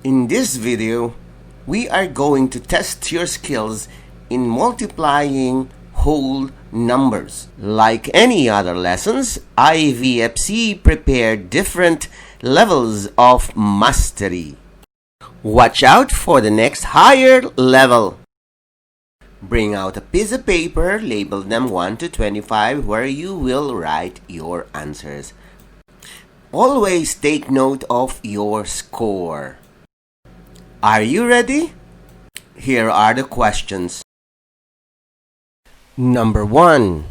In this video, we are going to test your skills in multiplying whole numbers. Like any other lessons, IVFC prepared different levels of mastery. Watch out for the next higher level. Bring out a piece of paper, label them 1 to 25 where you will write your answers. Always take note of your score. Are you ready? Here are the questions. Number 1.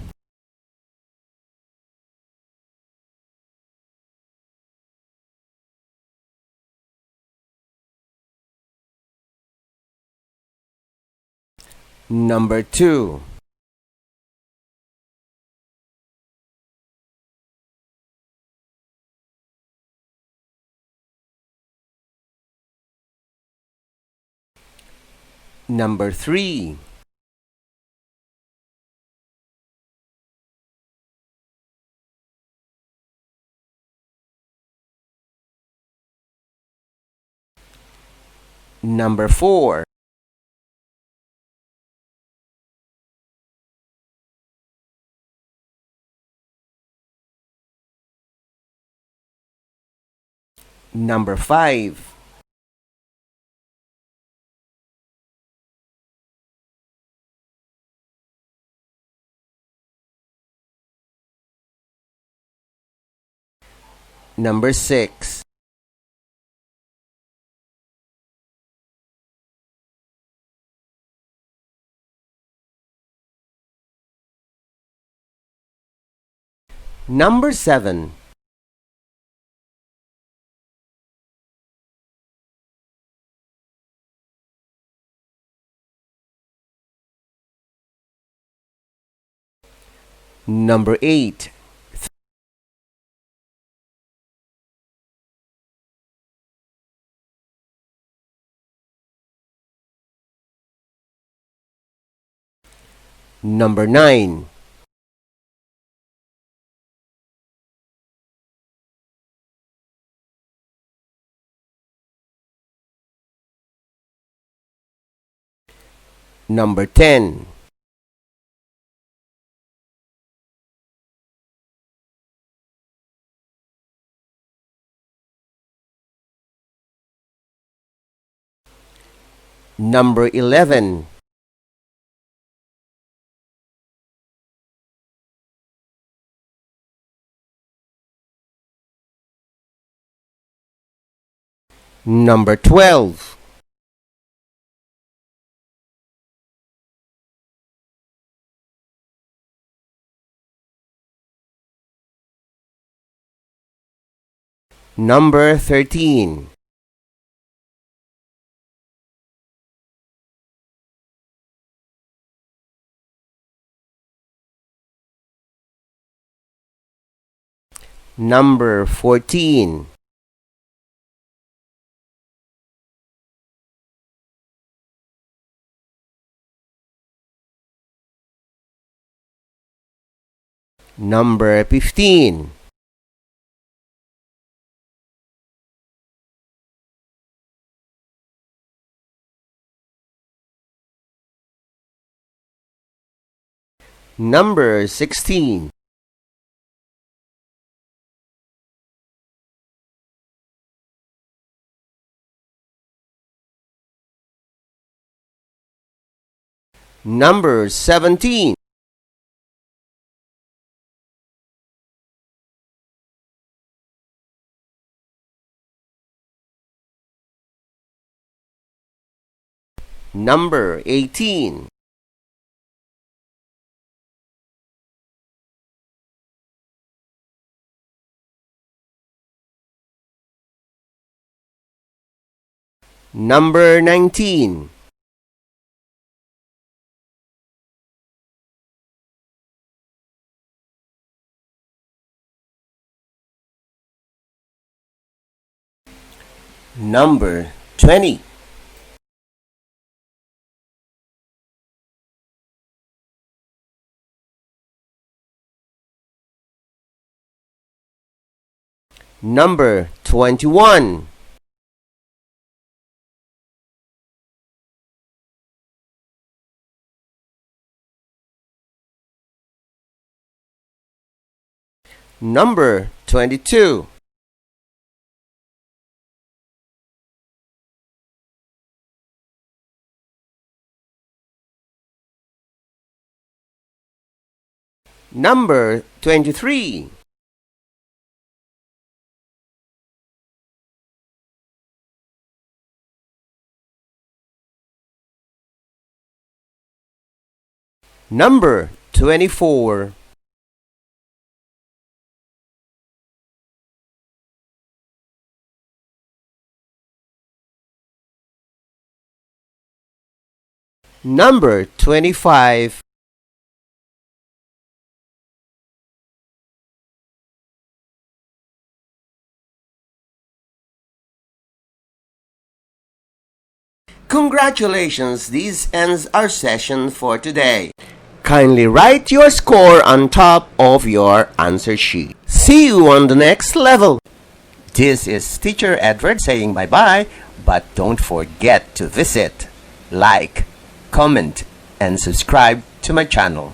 Number 2. Number 3. Number 4. Number 5. Number 6. Number 7. Number 8. Number 9. Number 10. Number 11. Number 12. Number 13. Number 14. Number 15. Number 16. Number 17. Number 18. Number 19. Number 20. Number 21. Number 22. Number 23. Number 24. Number 25. Congratulations, this ends our session for today. Kindly write your score on top of your answer sheet. See you on the next level. This is Teacher Edward saying bye-bye, but don't forget to visit, like, comment, and subscribe to my channel.